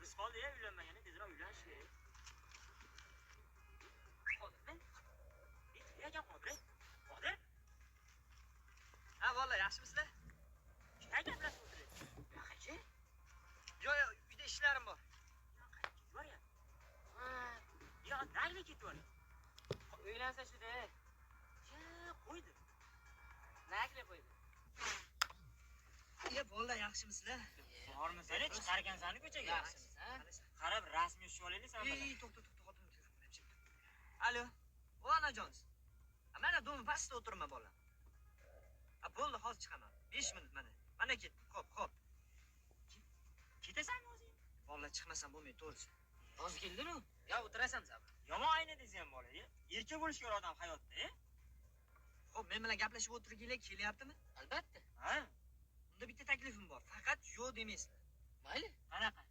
Biz qoldi ya uylanmagani, tezroq uylanish kerak. Qodirmi? Ekan Qodir. Qodir? Ha, bolalar, yaxshimisizlar? Shunday gaplashib o'tiribsiz. Yo'q, Yo'q, yo'q, uyda ishlarim bor. Ketib. Yo, nariga ketib yuboryapti. Uylansa shuda. Ya, qo'ydi. Nakli qo'ydi. Iya, bolalar, yaxshimisizlar? Bormisan, chiqargansan ko'chaga. Yaxshimiz, ha? Qarab rasmga tushib olaylik san bilan. Ey, to'xta, to'xta, xotinim telefon qilyapti. Alo, o onajonsiz. Mana dom pastda o'tirma, bola. A, bo'ldi, hozir chiqaman. 5 minut mana. Mana ketdim. Xo'p, xo'p. Ketasanmi o'zing? Bolalar, chiqmasam bo'lmaydi, to'g'risi. Hozir keldimi? Yo, o'tirasan sabr. Yomon ayna desa ham bola, erka bo'lish kerak odam hayotda, e? Xo'p, men bilan gaplashib o'tirginglar kelyaptimi? Albatta. Ha? Unda bitta taklifim bor. Faqat yo'q demaysizlar. Mayli. Qanaqa?